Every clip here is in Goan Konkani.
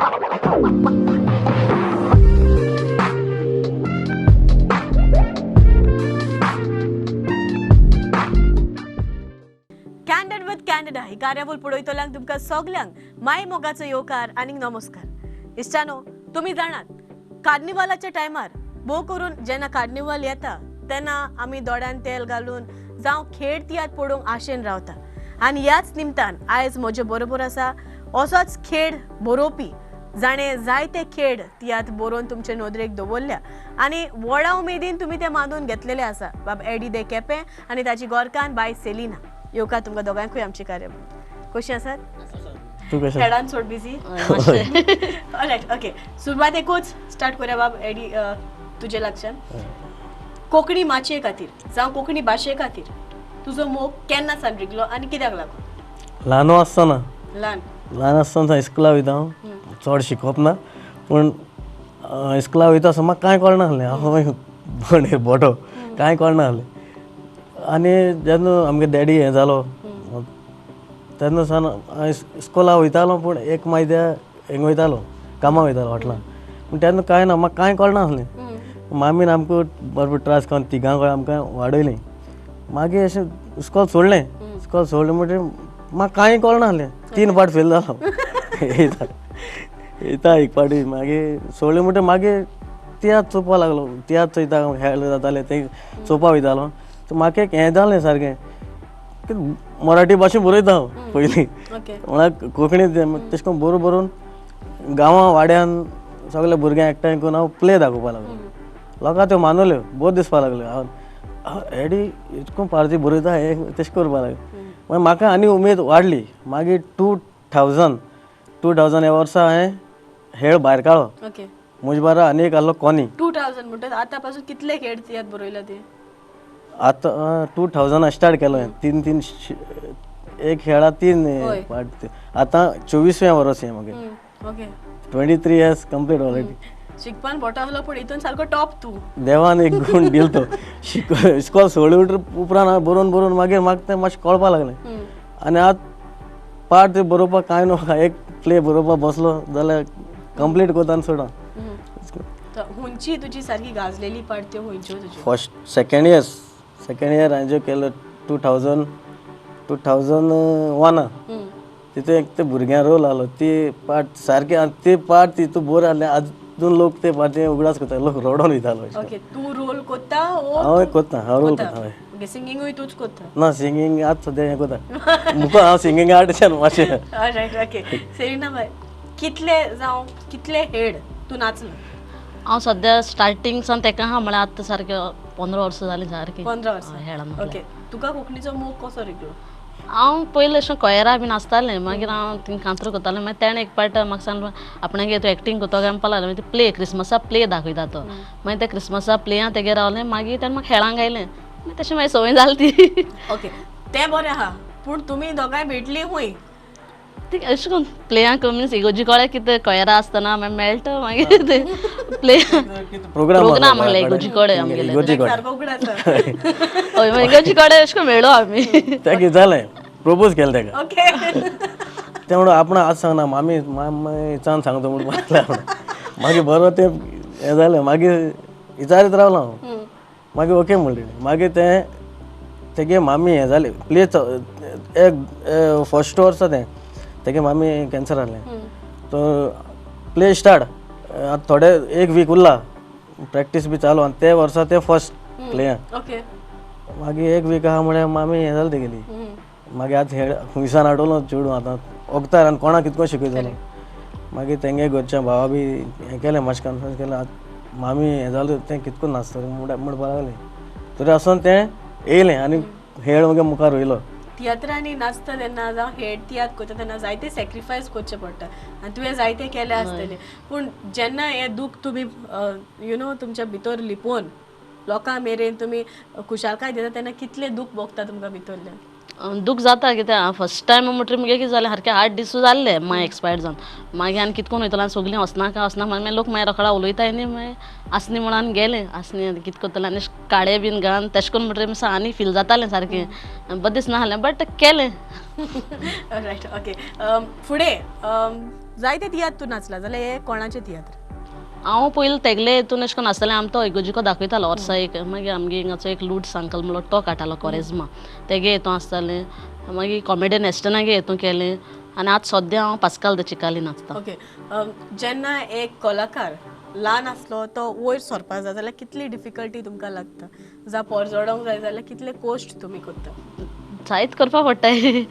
Candid with Canada ही कार्यावळ पळयतल्यांक तुमकां सगल्यांक माय मोगाचो येवकार आनी नमस्कार. इश्टानो, तुमी जाणात कार्निवालाच्या टायमार भोव करून जेन्ना कार्निवाल येता तेन्ना आमी दोळ्यान तेल घालून जावं खेळ तियात्र पळोवंक आशेन रावता. आनी ह्याच निमतान आयज म्हजे बरोबर आसा असोच खेळ बरोवपी जाणें जायते खेळ तियात्र बरोवन तुमचे नदरेक दवरल्या आनी व्हडा उमेदीन तुमी ते मानून घेतलेले आसा, बाब एडी दे केपें आनी ताची गोरकान बाय सेलिना. येवकार तुमकां दोगांकूय आमची कार्यावळ. कशी आसात? खेळान चड बिजी? ऑलरायट, ओके, सुरवातेकूच स्टार्ट करूया बाब एडी तुजे लागच्यान. कोंकणी माचये खातीर जावं कोंकणी भाशे खातीर तुजो मोग केन्ना सान रिगलो आनी कित्याक लागून? ल्हान आसतना, ल्हान ल्हान आसतना इस्कुला वयता हांव, चड शिकप ना पूण इस्कुला वयता आसतना म्हाका कांय कळनासलें. हांव बोंडेर बोटो, कांय कळनासलें. आनी जेन्ना आमगे डॅडी हें जालो तेन्ना सान हांव इस्कोला वयतालो, पूण एक मागीर त्या हिंगा वयतालो, कामां वयतालो हॉटलान. पूण तेन्ना कांय ना, म्हाका कांय कळनासलें. मामीन आमकां बरोबर त्रास करून तिगां कडेन आमकां वाडयलीं. मागीर अशें इस्कोल सोडलें, इस्कोल सोडलें म्हणटकीर म्हाका कांय कळनासलें. 3 फावट फेल जालो येता येता एक फावटी. मागीर सोडलें म्हणटकीर मागीर तियात्र चोवपा लागलो. तियात्र चोयता, खेळ जाताले ते चोवपा वयतालो. म्हाका एक हें जालें सारकें की मराठी भाशेन बरयता हांव पयलीं, म्हळ्यार कोंकणी तशें करून बरोवन बरोवन गांवां वाड्यान सगळे भुरग्यांक एकठांय करून हांव प्ले दाखोवपा लागलो. लोकांक त्यो मानवल्यो, बऱ्यो दिसपा लागल्यो. हांव एडी इतको पार्ती बरयता हें तशें करपा लागलें. मागीर म्हाका आनी उमेद वाडली. मागीर 2000 ह्या वर्सा हांवें हेळ भायर काडलो. म्हजे बारा आनी एक आहलो कोनी. 2000 म्हणटात आतां पासून कितले खेळ तियात्र बरयला ते? आतां 2000 स्टार्ट केलो हांवें. तीन तीन एक खेळा 3 पार्ट. आतां 24वें वर्स हें मागीर. 23 years complete already. शिकपान बोटो आसलो पूण हितून सारको टॉप तूं. देवान एक गूण दिलो तो. इस्कोल सोडले उपरांत हांवें बरोवन बरोवन मागीर म्हाका तें मातशें कळपा लागलें. आनी आतां पार्ट बरोवपाक कांय न्हू, एक प्ले बरोवपाक बसलो जाल्यार कंप्लीट करता आनी सोडा. हुंची तुजी सारकी गाजलेली पार्ट त्यो हुंच्यो तुज्यो? फर्स्ट सेकेंड इयर हांवें ज्यो केलो 2001 तितून एक ते भुरग्यां रोल आहलो ती पार्ट सारकी. आनी ती पार्ट तितून बोर आहले, आजून लोक ते पार्टी उगडास करता, लोक रडोन वयतालो. ओके, तूं रोल कोत्ता? हांव कोत्ता, हांव रोल कोत्ता. हय. ओके, सिंगिंगूय तूंच कोत्ता? ना, सिंगींग आतां सद्या हें कोत्ता मुखार हांव सिंगींग आर्टिस्ट मातशें. All right, okay. सेलिना बाय, कितले जावं कितले हेड तूं नाचलो? हांव सद्या स्टार्टींग सान तेका आहा, म्हळ्यार आतां सारकें 15 वर्सां जालीं सारकीं. 15 वर्सां. हेळां. ओके, तुका कोंकणीचो मोग कसो रिगलो? हांव पयलीं अशें कोयरा बीन आसतालें, मागीर हांव थिंग कांतरो करतालें. मागीर तेणें एक पाट म्हाका सांगलें आपणागे तूं एक्टींग करता काय म्हणपाक लागलें. मागीर प्ले क्रिसमसा प्ले दाखयता तो, मागीर त्या क्रिसमसा प्लेया तेगेर रावलें. मागीर तेणें म्हाका खेळांक घायलें, मागीर तशें मागीर संवय जाली ती. ओके, तें बरें आहा, पूण तुमी दोगांय भेटलीं खूंय? ती अशें करून प्लेयांक मिन्स इगोजी कडेन कितें कोयरा आसतना मागीर मेळटा, मागीर ते प्ले प्रोग्राम आहले इगोजी कडेन आमगेले. इगोजी हय, मागीर इगोजी कडेन अशें करून मेळ्ळो आमी. तें कितें जालें, प्रपोज केलें तेका. तें म्हणून आपण आज सांगना, मामी मामी सांगता म्हणून म्हणलें. मागीर बरो तें हें जालें, मागीर विचारीत रावलो हांव. मागीर ओके म्हणलें. मागीर तें तेगे मामी हें जालें प्ले एक फर्स्ट वर्सा तें तेगे मामी कॅन्सर आहलें. तो प्ले स्टार्ट आतां थोडे एक वीक उरला, प्रॅक्टीस बी चालू. आनी ते वर्सा ते फर्स्ट प्लेया. मागीर एक वीक आहा म्हळ्यार मामी हें जालें तेगेली. मागीर आतां हेळ खुंयसान हाडलो चेडूं आतां वखदार आनी कोणाक कितको शिकयतलो. मागीर तेंगे घरच्या भावा बी हें केलें, मातशें कन्फर्म केलें. आतां मामी हें जालें तें कितको नाचतलें म्हणपाक लागलें. तरी आसून तें येयलें आनी हेळ मागीर मुखार वयलो. तियात्रांनी नाचता तेन्ना जावं हेड तियात्र करता तेन्ना जायते सॅक्रिफायस करचें पडटा आनी तुवें जायते केलें आसतलें. पूण जेन्ना हें दूख तुमी you know तुमच्या भितर लिपोवन लोकां मेरेन तुमी खुशालकाय दिता तेन्ना कितलें दूख भोगता तुमकां भितरल्यान? दूख जाता कित्याक फर्स्ट टायम म्हणटकीर मुगे कितें जालें, सारकें 8 दीस जाल्ले माय एक्सपायर्ड जावन. मागीर आनी कितकोन वयतलो आनी सगलीं वचनाका वचना मागीर लोक मागीर रोकडा उलयताय न्ही, मागीर आसनी म्हणून गेलें आसनी कितें करतलें आनी काडे बीन घालून तशें करून म्हणटकीर आनी फील जातालें सारकें, बरें दिसना जालें बट केलें. Right, okay. फुडें जायते तियात्र तूं नाचला जाल्यार हे कोणाचे तियात्र? हांव पयलीं तेगले हितून अशें करून आसतालें, आम तो इगोजिको दाखयतालो वर्सा एक. मागीर आमगे हिंगाचो एक लूट अंकल म्हणलो तो काडटालो कोरेज्मा, तेगे हितून आसतालें. मागीर कॉमेडियन एस्टनागे हितून केलें आनी आतां सद्या हांव पास्काल the Chikali नाचता. ओके, जेन्ना एक कलाकार ल्हान आसलो तो वयर सरपाक जाय जाल्यार कितली डिफिकल्टी तुमकां लागता, जावं पोरजोडोंक जाय जाल्यार कितले कोश्ट तुमी करता? जायत करपा पडटाय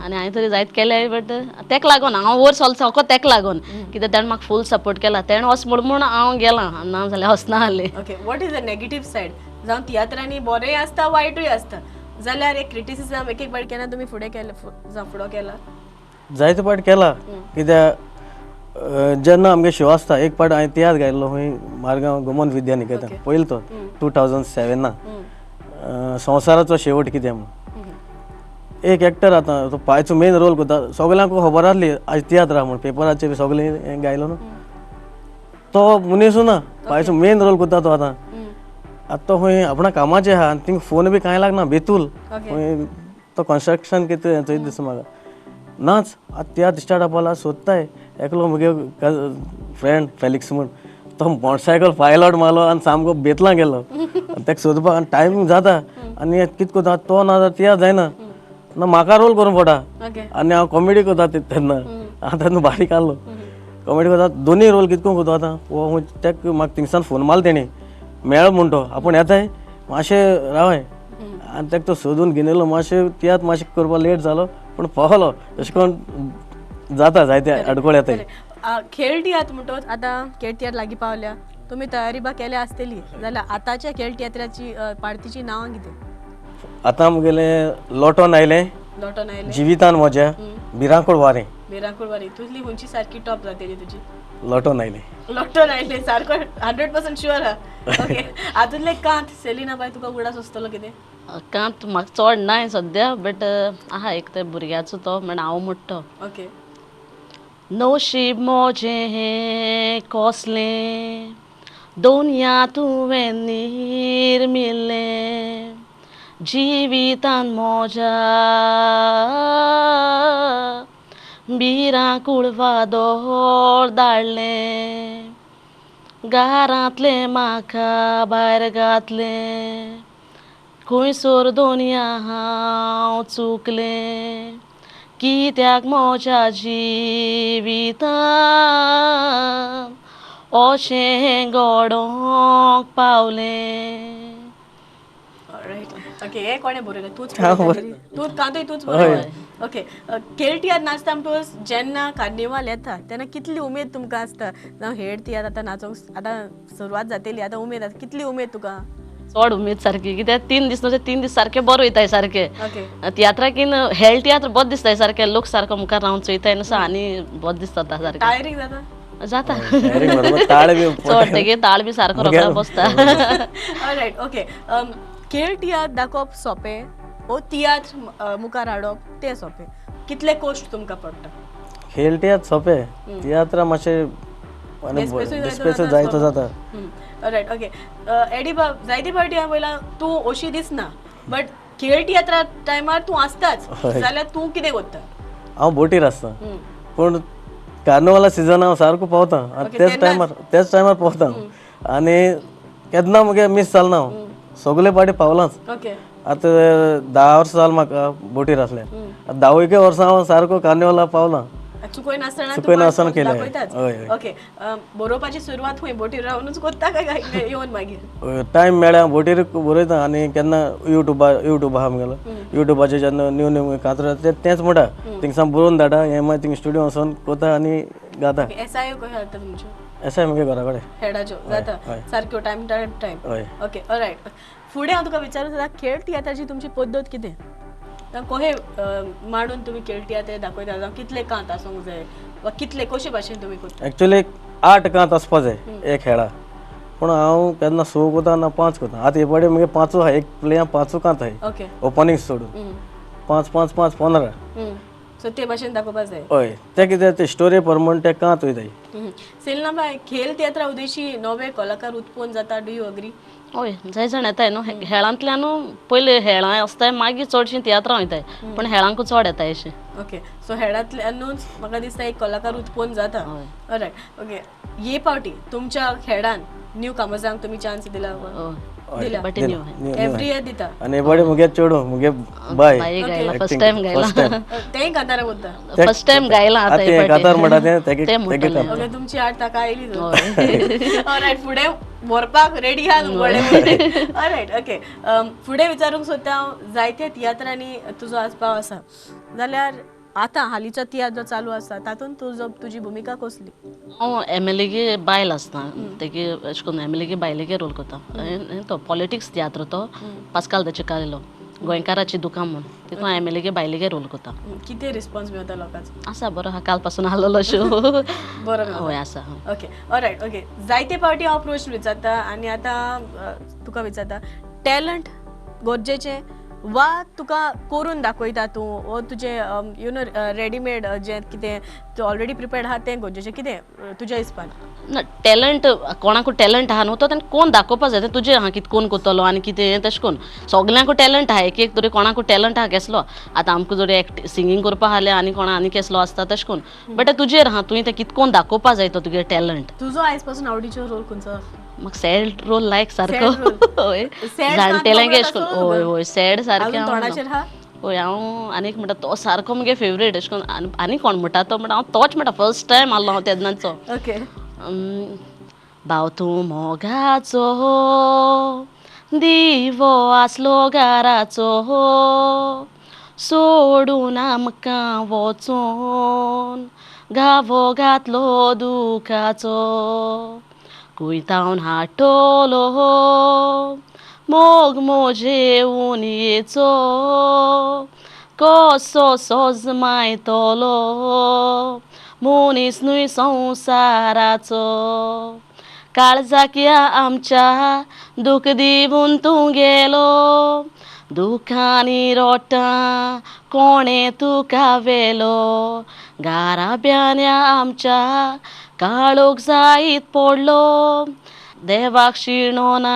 आनी हांवें तरी जायत केलें, बट तेका लागून हांव वयर सरलो सारको तेका लागून, कित्याक तेणें म्हाका फूल सपोर्ट केला. तेणें वच म्हूण म्हूण हांव गेलां, ना जाल्यार वचना आसलें. Okay, what is the negative side? जावं तियात्रांनी बरेंय आसता वायटूय आसता, जाल्यार एक क्रिटिसिजम एक एक फावट केन्ना तुमी फुडें केलें, जावं फुडो केला? जायते पाट केला, कित्याक जेन्ना आमगे शो आसता एक पाट हांवें तियात्र गायल्लो खंय मारगांव गोमंत विद्या निकेतन पयलो तो 2007 संवसाराचो शेवट कितें म्हूण. एक एक्टर आतां तो पायचो मेन रोल करता, सगल्यांक खबर आसली आज तियात्र आहा म्हूण, पेपराचेर बी सगळें हें गायलो न्हू, तो मनीस ना पायचो मेन रोल करता तो आतां. आतां तो खंय आपणा कामाचें आहा आनी थिंग फोन बी कांय लागना, बेतूल खंय तो कन्स्ट्रक्शन कितें थंय दिसता म्हाका नाच. आतां तियात्र स्टार्ट जावपा सोदताय एकलो मुगे फ्रेंड फेलिक्स म्हूण, तो मोटरसायकल पायलट मारलो आनी सामको बेतलां गेलो आनी ताका सोदपाक आनी टायम जाता आनी कितें करता तो ना जाल्यार तियात्र जायना ना, म्हाका रोल करूंक पडटा आनी हांव कॉमेडी करता तेन्ना. हांव तेन्ना बारीक आहलो कॉमेडी करता, दोनूय रोल कितें करून करता आतां. हो ताका म्हाका थिंगसान फोन मारलो तेणी, मेळ म्हूण तो आपूण येताय मातशें रावय, आनी ताका तो सोदून घेवन येयलो. मातशें तियात्र मातशें करपाक लेट जालो पूण पावलो. तशें करून जाता जायते आडकोळ येताय. खेळ तियात्र म्हणटोच आतां खेळ तियात्र लागीं पावल्या, तुमी तयारी बा केल्या आसतली, जाल्यार आतांच्या खेळ तियात्राची पार्टीची नांवां कितें? आतां मुगेलें लोटोन आयलें, लोटोन आयलें, जिवितान म्हज्या, भिरांकूळ वारें. भिरांकूळ वारें तुजली खंयची सारकी टॉप जातली तुजी? लोटोन आयलें. लोटोन आयलें सारको 100% शुअर आहा. ओके, हातूंतलें कांत सेलिना बाय तुका उगडास आसतलो कितें? कांत म्हाका चड नाय सद्या, बट आहा एक ते भुरग्याचो तो म्हण हांव म्हणटा. ओके. नशीब म्हजें हें कसलें, दोनया तुवें निर्मिल्लें, जिवितान म्हज्या भिरांकूळ वादळ धाडलें, घरांतलें म्हाका भायर घातलें, खंयसर दोनया हांव चुकलें, कित्याक म्हज्या जिवितान अशें घडोंक पावलें. ऑलरायट, ओके, हे कोणें बरयलें? तूंच बरयलें? तूं कांतूय तूंच बरयलें? ओके, खेळ तियात्र नाचता म्हणटकच जेन्ना कार्निवाल येता तेन्ना कितली उमेद तुमकां आसता? जावं हेड तियात्र आतां नाचोंक आतां सुरवात जातली, आतां उमेद आसा, कितली उमेद तुका? चड उमेद सारकी, कित्याक 3 दीस न्हू, 3 दीस सारके बरो वयताय सारके. ओके, तियात्राकीन हेळ तियात्र बरो दिसताय सारके, लोक सारको मुखार रावन चोयताय न्हू, आनी बरो दिसता सारकें. टायरींग जाता? जाता, चड तेगे ताळ बी सारको रोकडो बसता. ऑलरायट, ओके, खेळ तियात्र दाखोवप सोंपें ओ तियात्र मुखार हाडप तें सोंपें? कितले कोश्ट तुमकां पडटा? खेळ तियात्र सोंपें, तियात्रा मातशें डिस्पेसूय जायतो जाता. ऑलरायट, ओके, एडी बाब, जायते फावटी हांवें पळयलां तूं अशी दिसना, बट खेळ तियात्रा टायमार तूं आसताच, जाल्यार तूं कितें करता? हांव बोटीर आसता, पूण कार्निवाला सिजन हांव सारको पावता आनी तेच टायमार पावता आनी केन्ना मुगे मीस जालना, हांव सगळे पाटी पावलांच. आतां 10 वर्सां जाल म्हाका बोटीर आसले, आतां 10 वर्सां हांव सारको कार्निवाला पावलां. चुकय नासतना चुकय नासतना केलें. हय. ओके, बरोवपाची सुरवात खंय बोटीर रावनूच करता काय येवन मागीर? टायम मेळ्ळ्या बोटीर बरयता आनी केन्ना युट्यूब आहा मुगेलो, युट्यूबाचेर जेन्ना न्यू न्यू कांतरां तेंच म्हणटा थिंगसान बरोवन धाडा, हें मागीर थिंग स्टुडियो वचोन कोता आनी गाता. एस I कशें जाता तुमच्यो? एस I मुगे घरा कडेन हेडाच्यो जाता सारक्यो टायम टायम टायम? हय. ओके, ऑलरायट, फुडें हांव तुका विचारूंक सोदता, खेळ तियात्राची तुमची पद्दत कितें? कशें मांडून तुमी खेळ तियात्र दाखयता, जावं कितले कांत आसूंक जाय वा कितले कशे भाशेन तुमी करता? एक्चुअली 8 कांत आसपा जाय एक खेळा, पूण हांव केन्ना 6 करता ना 5 करता. आतां हे पाटी मुगे 5 आहा, एक प्लेया 5 कांत आहाय. ओके, ओपनींग सोडून 5 5 5 15. सो ते भाशेन दाखोवपा जाय. हय, ते कितें ते स्टोरी प्रमाण ते कांत वयताय. सेलिना बाय, खेळ तियात्रा उद्देशी नवे कलाकार उत्पन्न जाता, do you agree? हय, जाय जाण येताय न्हू हेळांतल्यान. पयलीं हेळां आसताय, मागीर चडशीं तियात्रां वयताय, पूण हेळांकूच चड येताय अशें. ओके, सो हेडांतल्यानूच म्हाका दिसता एक कलाकार उत्पन्न जाता. हय. Right, okay. हे पावटी तुमच्या खेळान न्यू कामजांक तुमी चान्स दिला? हय. दिला. But new. एवरी इयर दिता. आनी बडे मुगे चेडूं, मुगे बाय. बाई गायला, फर्स्ट टायम गायला. First time. तेंय कांतारा कोत्ता? फर्स्ट टायम गायला आतां आतां हे कातार म्हणटा तें ते तेगे म्हणटलें. ओके, तुमची आड ताका आयली. रायट, फुडें व्हरपाक रेडी आहा व्हडले. Right, okay. फुडें विचारूंक सोदता हांव, जायत्या तियात्रांनी तुजो आसपाव आसा, जाल्यार आतां हालींचो तियात्र जो चालू आसा तातूंत तुजो तुजी भुमिका कसली? हांव एमएलएगे बायल आसता तेगे, अशें करून एमएलएगे बायलेगे रोल करता. हें तो पॉलिटिक्स तियात्र, तो पास्काल the चिकारिलो, गोंयकाराची दुकां म्हूण. तितून हांव एमएलएगे बायलेगे रोल करता. कितें रिस्पॉन्स मेळटा लोकांचो? आसा, बरो आहा. काल पासून आसलेलो शो. बरो मेळटा. हय, आसा, हय. Okay, right, okay. जायते फावटी हांव प्रश्न विचारता आनी आतां तुका विचारता, टॅलंट गरजेचें वा तुका करून दाखयता तूं, वो तुजें you know readymade जें कितें तूं ऑलरेडी प्रिपेर्ड आहा तें गरजेचें, कितें तुज्या हिसपान? ना, टॅलंट कोणाकू टॅलंट आहा न्हू, तो तेणें कोण दाखोवपा जाय. तें तुजें आहा कितें कोण करतलो आनी कितें हें तशें करून सगल्यांकू टॅलंट आहा. एक एक तरी कोणाकू टॅलंट आहा केसलो. आतां आमकां जरी एक्ट सिंगींग करपा आसलें आनी कोणा आनी केसलो आसता तशें करून, बट तें तुजेर आहा, तुवें तें कितें कोण दाखोवपा जाय तो तुगे टॅलंट. तुजो आयज पासून आवडीचो रोल खंयचो? म्हाका सॅड रोल लायक सारको. Sad role. हय. Sad. जाणटेल्यांक नाच अशें करून, हय हय, सॅड सारकें. अजून हांव तोंडाचेर आहा? हय, हांव आनी एक म्हणटा तो सारको मुगे फेवरेट अशें करून. आनी आनी कोण म्हणटा तो म्हणटा, हांव तोच म्हणटा, फर्स्ट टायम आहलो हांव तेन्नाचो. भाव तूं मोगाचो दिवो आसलो घराचो, सोडून आमकां वचून गावो घातलो दुखाचो, कुयतावन हाडटलो मोग मोजेवन येचो, कसो सोजमायतलो मनीस न्हय संवसाराचो, काळजाक ह्या आमच्या दूख दिवन तूं गेलो, दुखांनी रोटा कोणें तुका व्हेलो, घराब्यान ह्या आमच्या काळोख जायत पडलो, देवाक शिणोना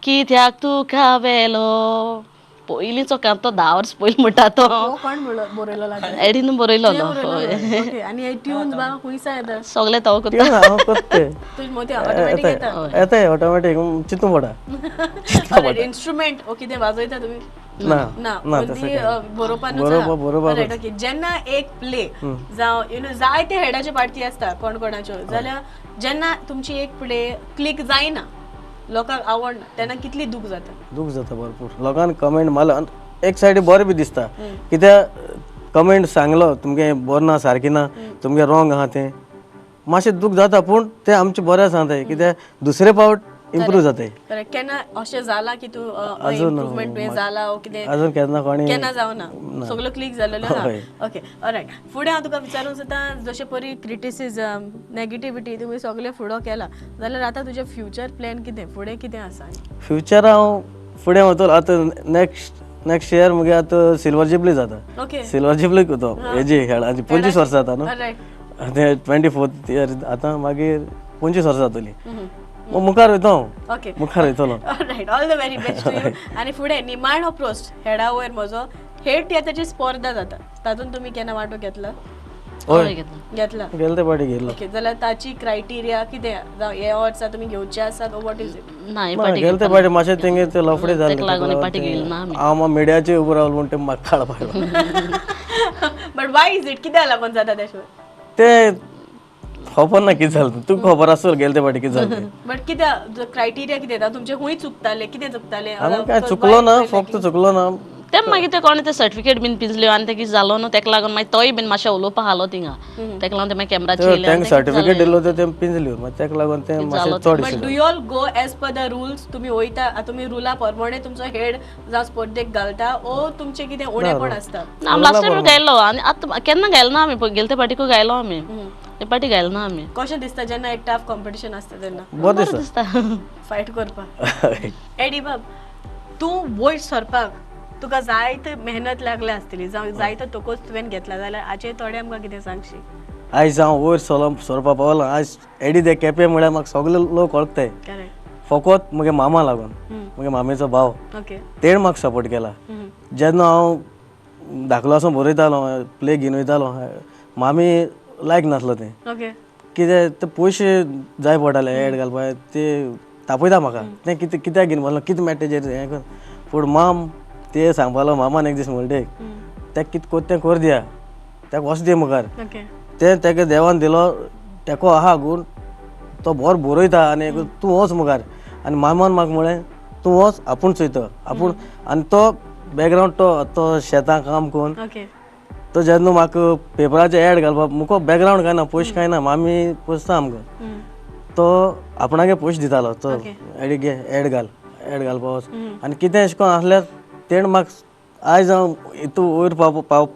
कित्याक तुका व्हेलो. पयलींचो कांतो 10 वर्स पयलीं म्हणटा तो. हो कोण बरयलो लागला? एडीन बरयलो. हय. ओके, आनी हे ट्यून्स बा खुंयसा येता? सगळे तो करता. हांव करता. तुज मोती ऑटोमॅटीक येता? येताय ऑटोमॅटीक, चिंतूं पडा. इन्स्ट्रुमेंट ओ कितें वाजयता तुमी? ना. ना? ना. only, बरोवपानूच. बरोवपाकूच. Right, okay. जेन्ना एक प्ले जावं you know जायते हेडाचे पार्टी आसता कोण कोणाच्यो, जाल्यार जेन्ना तुमची एक प्ले क्लिक जायना, लोकांक आवडना, तेन्ना कितली दूख जाता? दूख जाता भरपूर. लोकांक कमेंट मारलो आनी एक सायडी बरें बी दिसता, कित्याक कमेंट सांगलो तुमगे बरें ना, सारकें ना, तुमगे रॉंग आहा तें, मातशें दूख जाता, पूण तें आमचें बरें आसा तें, कित्याक दुसरे फावट इम्प्रूव जाताय. करेक्ट. केन्ना अशें जाला की तूं अजून इम्प्रुवमेंट जाला ओ कितें? अजून केन्ना कोणी केन्ना जावना, सगळो क्लिक जालेलो. हय. Okay, right. फुडें हांव तुका विचारूंक सोदता, जशें परी क्रिटिसिजम, नेगेटिविटी तुमी सगळें फुडो केला, जाल्यार आतां तुजें फ्युचर प्लॅन कितें, फुडें कितें आसा? फ्युचर हांव फुडें वतलो आतां नेक्स्ट नेक्स्ट इयर मुगे आतां सिल्वर जुबली जाता. सिल्वर जुबली तो हेजी खेळाची 25 वर्सां जाता न्हू. तें 24th year आतां, मागीर 25 वर्सां जातली, मग मुखार वयतो हांव. मुखार वयतलो. Right, all the very best to you. आनी फुडें निमाणो प्रश्न हेडा वयर म्हजो, हेड तियात्राची स्पर्धा जाता, तातूंत तुमी केन्ना वांटो घेतला? हय. घेतला. घेतला? गेले ते पाटी गेल्लो. ओके, जाल्यार ताची क्रायटेरिया कितें, जावं हे वर्सा तुमी घेवचे आसात, what is it? ना, हे ना, पाटी गेले ते पाटी मातशें तेंगे ते लफडे जाले. तेका लागून हे पाटी गेली ना आमी. हांव मिडियाचे उबो रावलो म्हूण ते म्हाका काडपा आयलो. बट why is it, कित्याक लागून जाता तशें? ते खबर ना कितें जालें, तुका खबर आसतलें गेले ते पाटी कितें जालें तें. बट कित्याक, क्रायटेरिया कितें येता तुमचे, खूंय चुकताले, कितें चुकताले? आमी काय चुकलो ना, फक्त चुकलो ना. ते मागीर ते कोणे ते सर्टिफिकेट बीन पिंजल्यो आनी ते कितें जालो न्हू, तेका लागून मागीर तोय बीन मातशें उलोवपा हालो थिंगा, तेका लागून ते मागीर कॅमेराचेर येयले. तांकां सर्टिफिकेट दिलो ते पिंजल्यो, मागीर तेका लागून ते मातशें चड. But do you all go as per the rules? तुमी वयता, तुमी रुला प्रमाणे तुमचो हेड जावं स्पर्धेक घालता ओ तुमचें कितें उणेपण आसता? ना, आमी लास्ट टायम गायलो आनी आतां केन्ना गायलो ना आमी. गेले ते फाटीकूय गायलो आमी, हे पाटी गायलो ना आमी. कशें दिसता जेन्ना एक टफ कॉम्पिटिशन आसता तेन्ना? बरें दिसता. दिसता. फायट करपाक. एडी बाब, तूं वयर सरपाक तुका जायते मेहनत लागल्या आसतली, जावं जायतो तोकोच तुवें घेतला, जाल्यार हाचेर थोडें आमकां कितें सांगशी? आयज हांव वयर सरलो, सरपा पावलो, आयज एडी दे केपें म्हळ्यार म्हाका सगळे लोक वळखताय. फकत मुगे मामा लागून. मुगे मामेचो भाव, ओके तेणें म्हाका सपोर्ट केला. जेन्ना हांव धाकलो आसून बरयतालो, प्ले घेवन वयतालो, मामी लायक नासलो तें. ओके कितें ते पयशे जाय पडटाले एड घालपाक, ते तापयता म्हाका, तें कितें कित्याक घेवन बसलो, कितें मेळटा तेजेर हें कर. पूण माम ते सांगपालो, मामान एक दीस म्हणटे, तेका कितें कोत्ता तें कर दिया, तेका वच दी मुखार. ओके तें तेका देवान दिलो तेको आहा गूण, तो बरो बरयता आनी तूं वच मुखार. आनी मामान म्हाका म्हळें तूं वच, आपूण चोयता आपूण. आनी तो बॅकग्रावंड तो तो शेतां काम करून ओके तो जेन्ना म्हाका पेपराचे एड घालपाक, मुको बॅकग्रावंड कांय ना, पयशे कांय ना, मामी पोसता आमकां, तो आपणागे पयशे दितालो, तो एड घे, एड घाल, एड घालपा वच. आनी कितें अशें करून आसल्यार तेणें म्हाका आयज हांव हितू वयर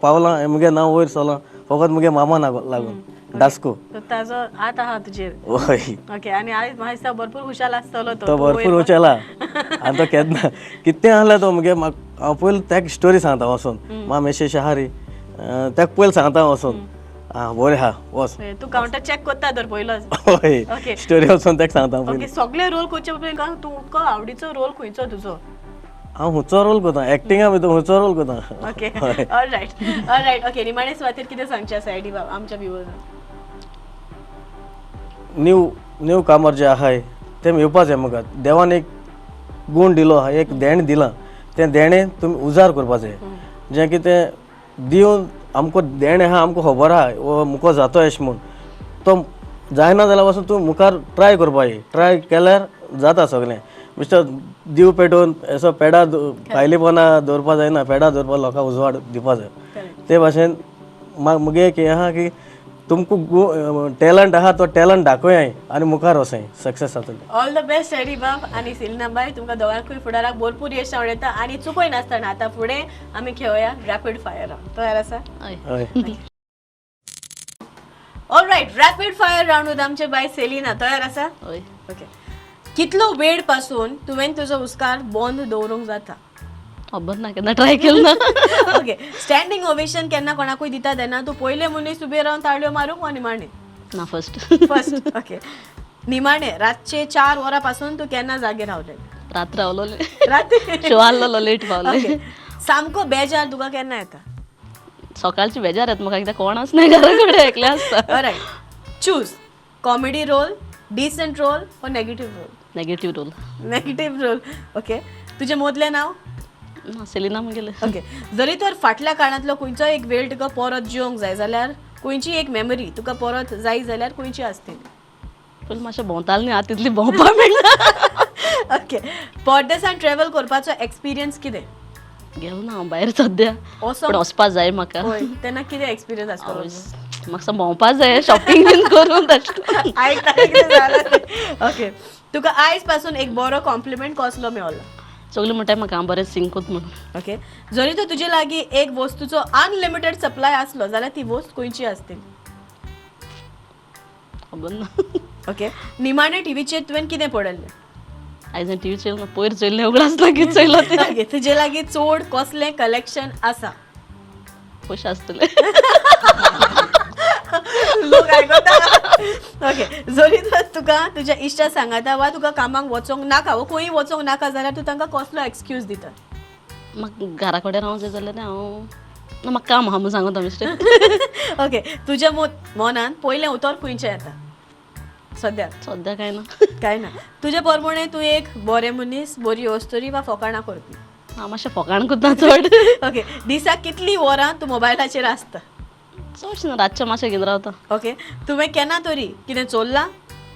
पावलां, हें मुगे नांव वयर सरलां फकत मुगे मामा लागून डास्को. सो ताजो हात आहा तुजेर. हय. ओके, आनी आयज म्हाका दिसता भरपूर खुशाल आसतलो तो. तो भरपूर उचेला. आनी तो केन्ना कितें आसल्यार तो मुगे म्हाका, हांव पयलीं ताका स्टोरी सांगता वचोन, माम अशें अशें आहा रे, ताका पयलीं सांगता वचोन, आं बरें आहा वच. तूं कावंटर चॅक करता तर पयलोच. हय. ओके. स्टोरी वचोन ताका सांगता पयलीं. ओके, सगळे रोल करचे पयलीं तुका आवडीचो रोल खंयचो तुजो? हांव हुंचो रोल करता एक्टिंगा भितर, हुंचो रोल करता. Okay, all right all right. ओके, निमाणे सुवातेर कितें सांगचें आसा एडी बाब आमच्या व्युवर्सांक? न्यू न्यू कामर जे आहाय ते येवपा जाय मुखार. देवान एक गूण दिलो आहा, एक देणें दिलां, तें देणें तुमी उजार करपा जाय. जें कितें दिवन आमकां देणें आहा, आमकां खबर आहा हो मुको जातो अशें म्हूण, तो जायना जाल्यार पासून तूं मुखार ट्राय करपा जाय. ट्राय केल्यार जाता सगळें. मिस्टर दिव पेटोवन असो पेडा भायलेपणा दवरपा जायना, पेडा दवरपा लोकांक उजवाड दिवपा जाय. ते भाशेन मुगे एक हें आहा की तुमकां टॅलंट आहा तो टॅलंट दाखोय आनी मुखार वचय, सक्सेस जातलें. ऑल the best एडी बाब आनी सेलिना बाय, तुमकां दोगांकूय फुडाराक भरपूर यश आवडटा. आनी चुकय नासतना आतां फुडें आमी खेळोया रॅपीड फायर रावंड. तयार आसा? हय. हय. All right, rapid fire round with आमचे बाय सेलिना. तयार आसा? हय. ओके, कितलो वेळ पासून तुवें तुजो हुस्कार बंद दवरूंक जाता? खबर ना, केन्ना ट्राय केलं ना. ओके, स्टँडिंग ओवेशन केन्ना कोणाकूय दिता तेन्ना तूं पयले मनीस उबे रावन ताळयो मारूंक वा निमाणे? ना, फर्स्ट. फर्स्ट. ओके, निमाणे रातचे 4 वरां पासून तूं केन्ना जागे रावले? रात रावलोले. राती. शो आहलोलो, लेट पावले. ओके, सामको बेजार तुका केन्ना येता? सकाळची बेजार येता म्हाका, कित्याक कोण आसना घरा कडेन, एकलें आसता. Alright, choose comedy role, decent role or negative role? Negative role. Negative role. Okay, तुजें मोदलें नांव? ना, सेलिना म्हगेलें. ओके, जरी तर फाटल्या काळांतलो खंयचोय एक वेळ तुका परत जिवंक जाय जाल्यार, खंयची एक मेमरी तुका परत जाय जाल्यार खंयची आसतली? पयलीं मातशें भोंवतालें न्ही, आतां तितली भोंवपाक मेळना. ओके, परदेसान ट्रॅवल करपाचो एक्सपिरियन्स कितें? गेलो ना हांव भायर सद्या. Awesome. पूण वचपा जाय म्हाका. हय, तेन्ना कितें एक्सपिरियन्स आसतलो? म्हाका भोंवपा जाय, शॉपिंग बीन करून तशें करून. आयकता कितें जालां. ओके, तुका आयज पासून एक बरो कॉम्प्लिमेंट कसलो मेवलो? सगळीं म्हणटाय म्हाका हांव बरें सिंग कोत म्हणून. ओके, जरी तर तुजे लागीं एक वस्तूचो अनलिमिटेड सप्लाय आसलो जाल्यार ती वस्त खंयची आसतली? खबर ना. ओके, निमाणे टिवीचेर तुवें कितें पळयल्लें? आयज हांवें टिवी चोयलें ना, पयर चोयलें, उगडास ना कितें चोयलो तें. ओके, तुजे लागीं चड कसलें कलेक्शन आसा? पयशे आसतले. लोक आयकता. ओके, जरी तर तुका तुज्या इश्टा सांगाता वा तुका कामाक वचोंक नाका वा खंय वचोंक नाका जाल्यार तूं तांकां कसलो एक्सक्यूज दिता? म्हाका घरा कडेन रावंक जाय जाल्यार हांव ना, म्हाका काम आहा म्हूण सांगता मिस्टर. ओके, तुज्या मनान पयलें उतर खंयचें येता सद्या? सद्या कांय ना. काय ना. तुजे प्रमाणे तूं एक बरें मनीस, बरी अस्तुरी वा फकाणां करपी? हांव मातशें फकाण करता चड. ओके, दिसाक कितली वरां तूं मोबायलाचेर आसता? चडशें ना, रातचें मातशें घेवन रावता. ओके, तुवें केन्ना तरी कितें चोरलां?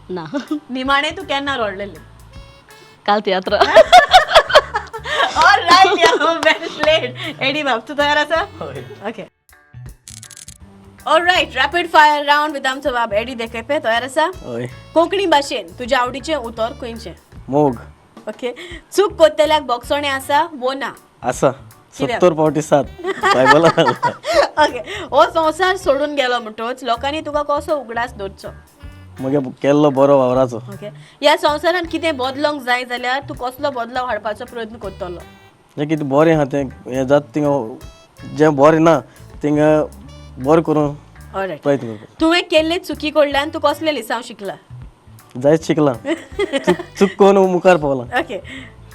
ना. निमाणें तूं केन्ना रडलेलें? काल तियात्र. All right, well played Eddie बाब. तूं तयार आसा? Okay, all right, rapid fire round with आमचो बाब एडी देकेपे. तयार आसा? हय. कोंकणी भाशेन तुज्या आवडीचें उतर खंयचें? मोग. ओके, चूक कोत्तल्याक बोगसोणें आसा वो ना? आसा. कित्याक? 70 फावटी 7 बायबलान सांगलां. ओके, हो संवसार सोडून गेलो म्हणटच लोकांनी तुका कसो उगडास दवरचो? मुगे केल्लो बरो वावराचो. ओके, ह्या संवसारान कितें बदलोंक जाय जाल्यार तूं कसलो बदलाव हाडपाचो प्रयत्न करतलो? जें कितें बरें आहा तें हें जाता थिंगा, जें बरें ना थिंगा बरें करूंक ऑलरायट. प्रयत्न करता. तुवें केल्ले चुकी कडल्यान तूं कसलें लिसांव शिकला? जायत शिकलां, चूक चूक करून मुखार पावलां. ओके,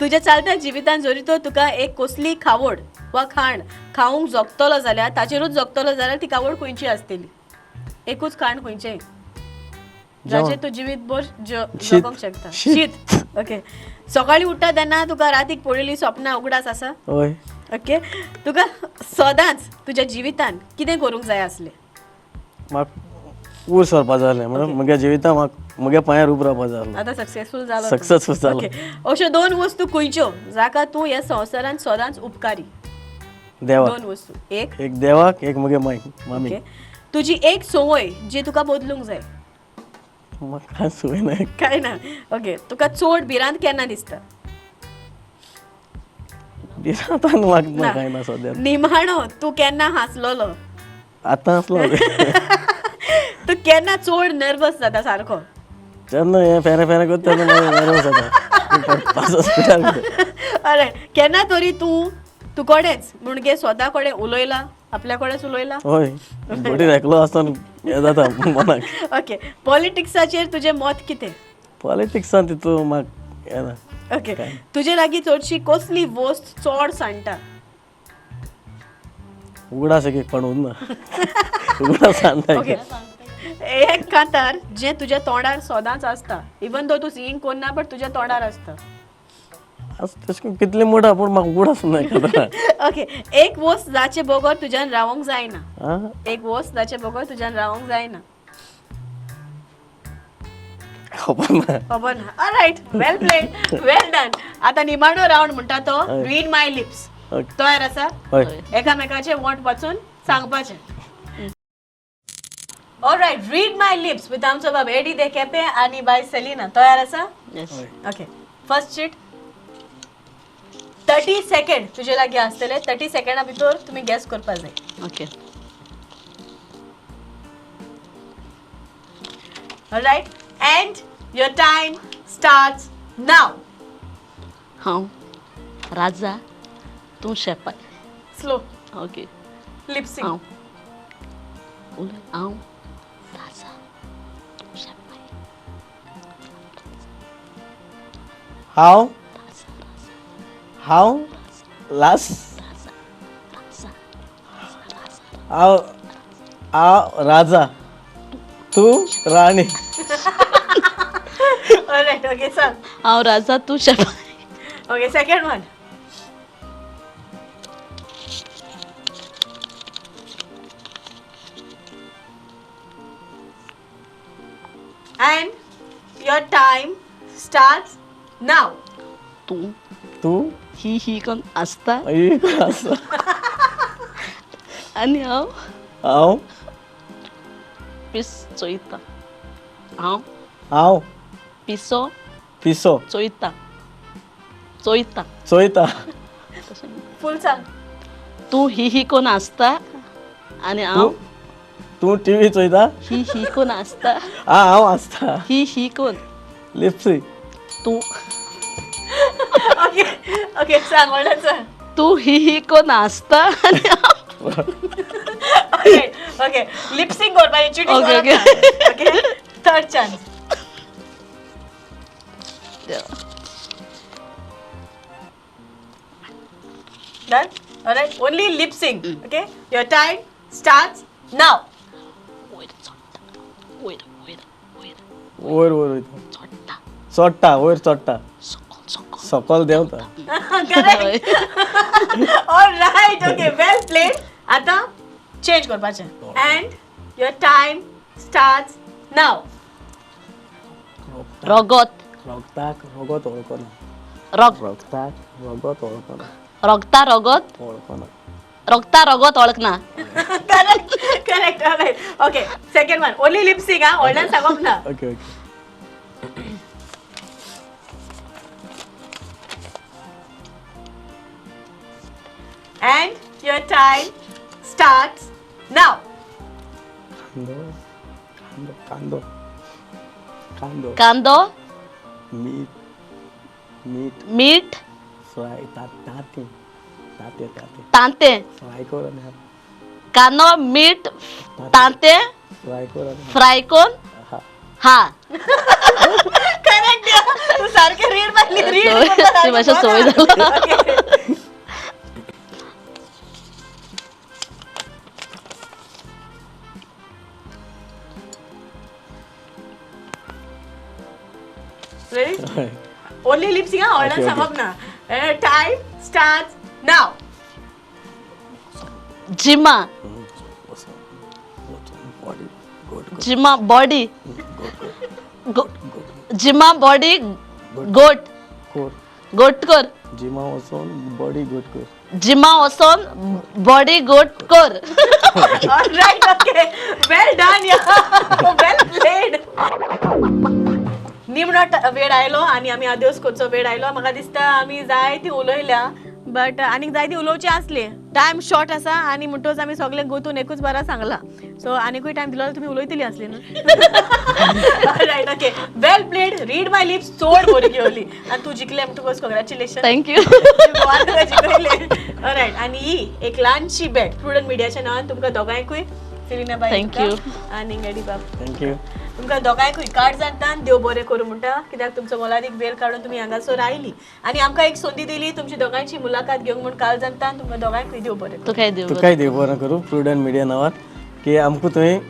तुज्या चालत्या जिवितान जरी तो तुका एक कसली खावड वा खाण खावंक जगतलो जाल्यार, ताचेरूच जगतलो जाल्यार ती खावड खंयची आसतली? एकूच खाण खंयचें जाचेर तूं जिवीतभर जगोंक शकता? शीत. ओके. सकाळी उठ्ठा तेन्ना तुका रातीक पडिल्ली सपनां उगडास आसा? हय. ओके. तुका सदांच तुज्या जिवितान कितें करूंक जाय आसलें? म्हाका वयर सरपा जाय आसलें, म्हणून म्हज्या जिवितान म्हाका म्हज्या पांयार उबो रावपा जाय आसलो. आतां सक्सेसफूल जालो. सक्सेसफूल जालो. ओके. अश्यो दोन वस्तू खंयच्यो जाका तूं ह्या संवसारांत सदांच उपकारी? देवाक. दोन वस्तू. एक एक देवाक, एक म्हगे मायक मामी. ओके. तुजी एक संवय जी तुका बदलूंक जाय? म्हाका कांय संवय ना. काय ना. ओके. तुका चड भिरांत केन्ना दिसता? भिरांतान म्हाका ना कांय ना सद्या. निमाणो तूं केन्ना हांसलोलो? आतां आसलो. तूं केन्ना चड नर्वस जाता सारको? जेन्ना हें फेरे फेरे करता तेन्ना मागीर नर्वस जाता. Pass hospital. अरे केन्ना तरी तूं तूं कडेच म्हणजे स्वता कडेन उलयला, आपल्या कडेच उलयला? हय, बोटीर एकलो आसतना हें जाता मनाक. ओके. पॉलिटिक्साचेर तुजें मत कितें? पॉलिटिक्सान तितू म्हाका येना. ओके. तुजे लागीं चडशी कसली वस्त चड सांडटा? उगडास एक एक पण उरना, उगडास सांगता. ओके. एक कांतार जें तुज्या तोंडार सदांच आसता, इवन दो तूं सिंगींग कोन्ना, बट तुज्या तोंडार आसता? तशें करून कितले मोटा, पूण म्हाका उगडास ना एखाद्रा. ओके. एक वस्त जाचे बगर तुज्यान रावंक जायना? आं? एक वस्त जाचे बगर तुज्यान रावंक जायना? खबर ना. खबर ना. Alright, well played, well done. आतां निमाणो रावंड म्हणटा तो रीड माय लिप्स. ओके. तयार आसा? हय. एकामेकाचे वोट वाचून सांगपाचें. Alright, read my lips with आमचो बाब एडी दे केपे आनी बाय सेलिना. तयार आसा? Yes. Okay. First chit, 30 second तुजे लागीं आसतले. 30 सेकंडा भितर तुमी गॅस करपा जाय. Okay. Alright, and your time starts now. हांव राजा, तूं शेपाय. स्लो. ओके. लिपसिंग. हांव उलय. हांव राजा, तूं शेपाय. हांव हांव लास हांव हांव राजा, तूं राणी. ऑलरायट, ओके, सांग. हांव राजा, तूं शेपाय. Okay, second one. And your time starts now. तूं तूं ही ही कोन आसता मागीर आसा. आनी हांव हांव पीस चोयता. हांव हांव पिसो पिसो चोयता चोयता. चोयता. तशें. फुल सांग. तूं ही ही कोन आसता आनी तूं हांव तूं टिवी चोयता. ही ही कोन आसता. आ हांव आसता. ही ही कोन लिपसी. तूं ओके ओके, सांग, व्हडल्यान सांग. तूं ही ही कोन आसता आनी हांव ओके ओके, लिपसिंग करपाची, cheating. Okay, okay. Okay, third chance. देवा. Done? Alright, only lip sync. Okay, your time starts now. वयर चडटा, वयर वयर वयर. वयर वयर वयता. चडटा. चडटा, वयर चडटा. सकल सकल. सकल देंवता. Correct. Alright, okay, well played. आता चेंज करपाचें. And your time starts now. रगत. रगताक रगत वळखना. रग रगताक रगत वळखना. रगता रगत वळखना. रगता रगत वळखना. Correct, correct. Alright, okay, second one. Only lip sync, हा, व्हडल्यान सांगप ना. Okay okay. And your time starts now. कांदो कांदो कांदो कांदो. कांदो. मीठ मीठ. मीठ. फ्राय तांतें तांतें तांतें. तांतें. फ्राय कर आनी कांदो मीठ तांतें. फ्राय कर आनी फ्राय कोन हा. हा. Correct. परफेक्ट. तू सारखे रीड मारली, रीड. ती मातशें संवय जाला. रेडी? ओनली लिप्स हा, ऑर्डर Okay, okay. सांगप ना. टायम स्टार्ट नाव. जिमा. जिमा बॉडी, जिमा बॉडी गोट. कोर. गोट कर. जिमा वचोन बॉडी गुड कर. जिमा वचोन बॉडी गोट कर. Alright, okay. Well done, yeah. Well played. निमणो वेळ आयलो आनी आमी आदेस करचो वेळ आयलो. म्हाका दिसता आमी जायती उलयल्या, बट आनीक जायती उलोवची आसली. टायम शॉर्ट आसा आनी म्हणटकच आमी सगळे गोतून एकूच बारा सांगला. सो आनीकूय टायम दिलो जाल्यार तुमी उलयतली आसली न्हू. Right, okay, well played. Read my lips चड बरी घेवली आनी तूं जिखलें म्हणटकच कॉंग्रॅच्युलेशन. Thank you. Right, आनी ही एक ल्हानशी भेट प्रुडंट मिडियाच्या नांवान तुमकां दोगांयकूय, सेलिना बाय. Thank you. आनी एडी बाब. Thank you. तुमकां दोगांयकूय काळजांतल्यान देव बरें करूं म्हणटा, कित्याक तुमचो मोलादीक वेळ काडून तुमी हांगासर आयली आनी आमकां एक संदी दिली तुमची दोगांयची मुलाखत घेवंक म्हूण. काळजांतल्यान तुमकां दोगांयकूय देव बरें करूं. तुकाय देव. तुकाय देव बरें करूं प्रुडंट मिडिया नांवान की आमकां तुवें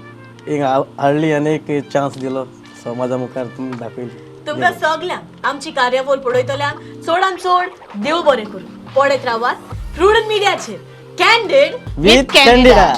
एक हाडली आनी एक चान्स दिलो समाजा मुखार तुमी दाखयली. तुमकां सगल्यांक, आमची कार्यावळ पळयतल्यांक चडान चड देव बरें करूं. पळयत रावात प्रुडंट मिडियाचेर कॅन्डीड विथ कॅन्डिडा.